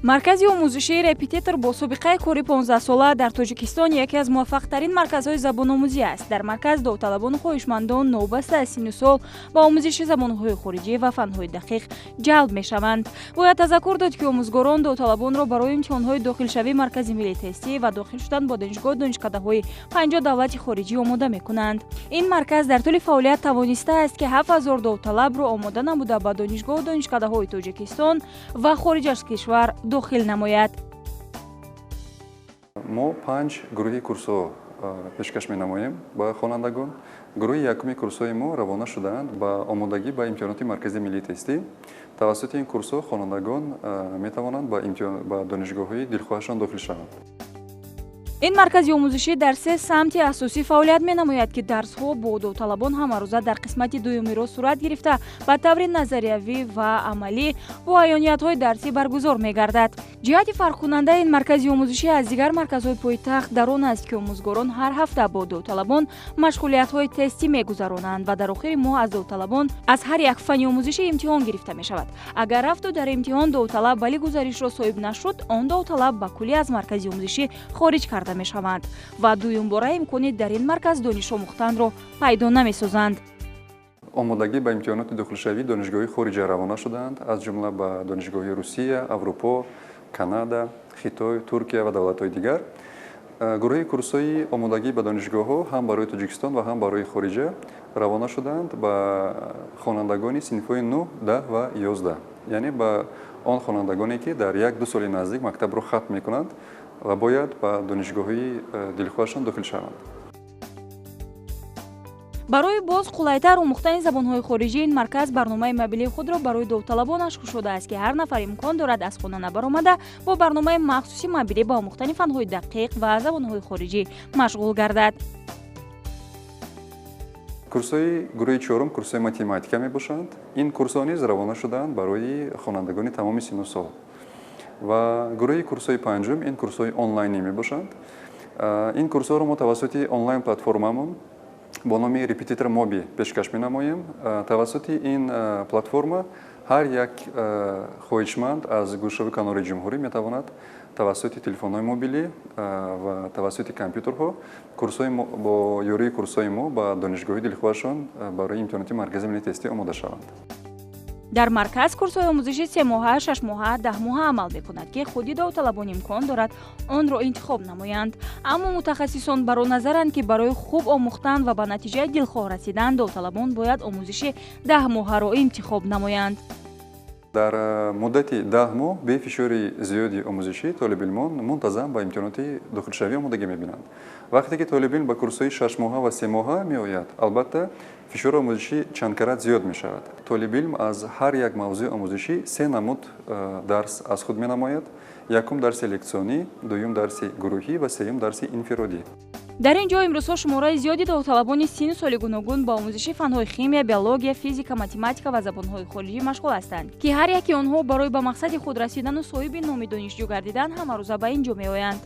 Маркази омӯзишии «Репетитор» бо собиқаи кори 15-сола дар Тоҷикистон яке аз муваффақтарин марказҳои забономӯзӣ аст. Дар марказ довталабону хоҳишмандон новобаста аз синну сол ба омӯзиши забонҳои хориҷӣ ва фанҳои дақиқ ҷалб мешаванд. Бояд тазаккур дод, ки омӯзгорон довталабонро барои имтиҳонҳои дохилшавии Маркази миллии тестӣ ва дохил шудан ба донишгоҳу донишкадаҳои 50 давлати хориҷӣ омода мекунанд. Ин марказ дар тӯли фаъолият тавонистааст, ки 7000 довталабро омода намуда, ба донишгоҳу донишкадаҳои Тоҷикистон ва хориҷ аз кишвар дохил намояд. Мо панҷ гурӯҳи курсҳо пешкаш менамоем ба хонандагон. Гурӯҳи якуми курсҳои мо равона шудаанд ба омодагӣ ба имтиҳоноти Маркази миллии тестӣ. Тавассути ин курсҳо хонандагон метавонанд ба донишгоҳҳои дилхоҳашон дохил шаванд. Ин маркази омӯзишӣ дар се самти асосӣ фаъолият менамояд, ки дарсҳо бо довталабон ҳамарӯза дар қисмати дуюмиро сурат гирифта, ба таври назариявӣ ва амалӣ бо аёниятҳои дарсӣ баргузор мегардад. Ҷиҳати фарқкунандаи ин маркази омӯзишӣ аз дигар марказҳои пойтахт дар он аст, ки омӯзгорон ҳар ҳафта бо довталабон машғулиятҳои тестӣ мегузаронанд ва дар охири моҳ аз довталабон аз ҳар як фанни омӯзишӣ имтиҳон гирифта мешавад. Агар рафту дар имтиҳон довталаб балли гузаришро соҳиб нашуд, он довталаб ба куллӣ аз маркази омӯзишӣ хориҷ карда мешаванд ва дуюмбора имкони дар ин марказ дониш омӯхтанро пайдо намесозанд. Омодагӣ ба имтиҳоноти дохилшавии донишгоҳи хориҷа равона шудаанд, аз ҷумла ба донишгоҳи Русия, Аврупо, Канада, Хитой, Туркия ва давлатҳои дигар. Гурӯҳи курсҳои омодагӣ ба донишгоҳҳо ҳам барои Тоҷикистон ва ҳам барои хориҷа равона шудаанд ба хонандагони синфҳои 9, 10 ва 11, яъне ба он хонандагоне, ки дар 1-2 соли наздик мактабро хатм мекунанд ва бояд ба донишгоҳҳои дилхоҳашон дохил шаванд. Барои боз қулайтар омӯхтани забонҳои хориҷӣ ин марказ барномаи мобилии худро барои довталабонаш кушодааст, ки ҳар нафар имкон дорад аз хона набаромада, бо барномаи махсуси мобилӣ ба омӯхтани фанҳои дақиқ ва забонҳои хориҷӣ машғул гардад. Курсҳои гурӯҳи чорум курсҳои математика мебошанд. Ин курсҳо низ равона шудаанд барои хонандагони тамоми синну сол. Ва гурӯҳи курсҳои панҷум ин курсҳои онлайнӣ мебошанд. Ин курсҳоро мо тавассути онлайн платформамон бо номи «Репетитор Моби» пешкаш менамоем. Тавассути ин платформа ҳар як хоҳишманд аз гӯшаву канори ҷумҳурӣ метавонад тавассути телефонҳои мобилӣ ва тавассути компютерҳо бо ёрии курсҳои мо ба донишгоҳи дилхоҳашон барои имтиҳоноти Маркази миллии тестӣ омода шаванд. Дар марказ курсҳои омӯзиши 3-моҳа, 6-моҳа, 10-моҳа амал мекунад, ки худи довталабон имкон дорад онро интихоб намоянд. Аммо мутахассисон бар он назаранд, ки барои хуб омӯхтан ва ба натиҷаи дилхоҳ расидан довталабон бояд омӯзиши 10-моҳаро интихоб намоянд. Дар муддати 10 моҳ бе фишори зиёди омӯзишӣ толибилмон мунтазам ба имтиҳоноти дохилшавӣ омодагӣ мебинанд. Вақте ки толибилм ба курсҳои 6-моҳа ва 3-моҳа меояд, албатта, фишори омӯзишӣ чанд карат зиёд мешавад. Толибилм аз ҳар як мавзӯи омӯзишӣ се намуд дарс аз худ менамояд: якум дарси лексионӣ, дуюм дарси гурӯҳӣ ва сеюм дарси инфиродӣ. Дар ин ҷо имрӯзҳо шумораи зиёди довталабони синну соли гуногун ба омӯзиши фанҳои химия, биология, физика, математика ва забонҳои хориҷӣ машғул ҳастанд, ки ҳар яки онҳо барои ба мақсади худ расидану соҳиби номи донишҷӯ гардидан ҳамарӯза ба ин ҷо меоянд.